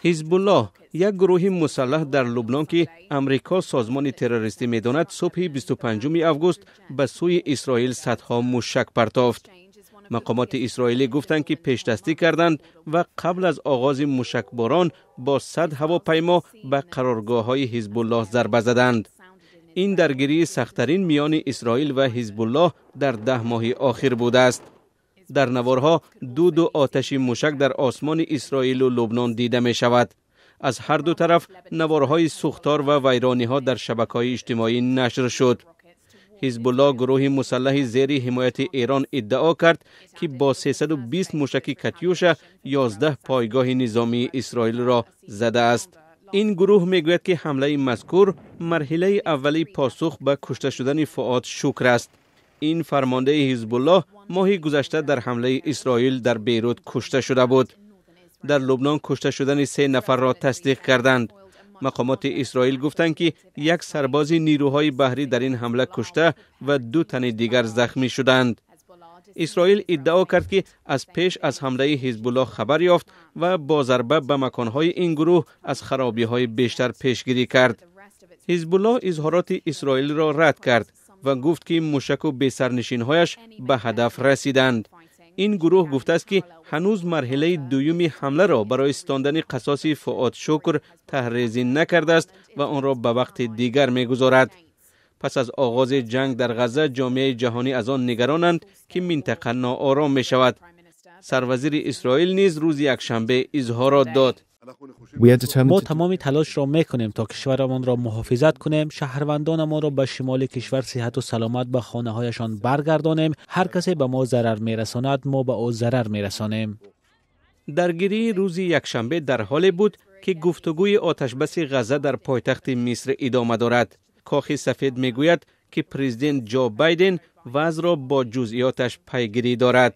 Ҳизбуллоҳ, як гурӯҳи мусаллаҳ дар Лубнон, ки Амрико созмони террористӣ медонад, субҳи 25 август ба сӯи Исроил садҳо мушак партофт. Мақомоти исроилӣ гуфтанд, ки пешдастӣ карданд ва қабл аз оғози мушакборон бо 100 ҳавопаймо ба қароргоҳҳои Ҳизбуллоҳ зарба заданд. Ин даргирии сахттарин миёни Исроил ва Ҳизбуллоҳ дар 10 моҳи охир будааст. Дар наворҳо дуду оташи мушак дар осмони Исроилу Лубнон дида мешавад. Аз ҳар ду тараф наворҳои сӯхтор ва вайрониҳо дар шабакаҳои иҷтимоӣ нашр шуд. Ҳизбуллоҳ, гурӯҳи мусаллаҳи зери ҳимояти Эрон, иддао кард, ки бо 320 мушаки Катюша 11 пойгоҳи низомии Исроилро задааст. Ин гурӯҳ мегӯяд, ки ҳамлаи мазкур марҳилаи аввали посух ба кушта шудани Фуод Шукр аст. Ин фармондаи Ҳизбуллоҳ моҳи гузашта дар ҳамлаи Исроил дар Бейрут кушта шуда буд. Дар Лубнон кушта шудани се нафарро тасдиқ карданд. Мақомоти Исроил гуфтанд, ки як сарбози нирӯҳои баҳрӣ дар ин ҳамла кушта ва ду тани дигар захмӣ шуданд. Исроил иддао кард, ки аз пеш аз ҳамлаи Ҳизбуллоҳ хабар ёфт ва бо зарба ба маконҳои ин гурӯҳ аз харобиҳои бештар пешгирӣ кард. Ҳизбуллоҳ изҳороти Исроилро рад кард ва гуфт, ки мушаку бесарнишинҳояш ба ҳадаф расиданд. Ин гурӯҳ гуфтааст, ки ҳанӯз марҳилаи дуюми ҳамларо барои ситондани қасоси Фуод Шукр таҳрезӣ накардааст ва онро ба вақти дигар мегузорад. Пас аз оғози ҷанг дар Ғазза, ҷомеаи ҷаҳонӣ аз он нигаронанд, ки минтақа ноором мешавад. Сарвазири Исроил низ рӯзи якшанбе изҳорот дод. Мо тамоми талошро мекунем, то кишварамонро муҳофизат кунем, шаҳрвандонамонро ба шимоли кишвар сиҳату саломат ба хонаҳояшон баргардонем. Ҳар касе ба мо зарар мерасонад, мо ба ӯ зарар мерасонем. Даргирии рӯзи якшанбе дар ҳоле буд, ки гуфтугӯи оташбаси Ғазза дар пойтахти Миср идома дорад. Кохи Сафед мегӯяд, ки президент Ҷо Байден вазъро бо ҷузъиёташ пайгирӣ дорад.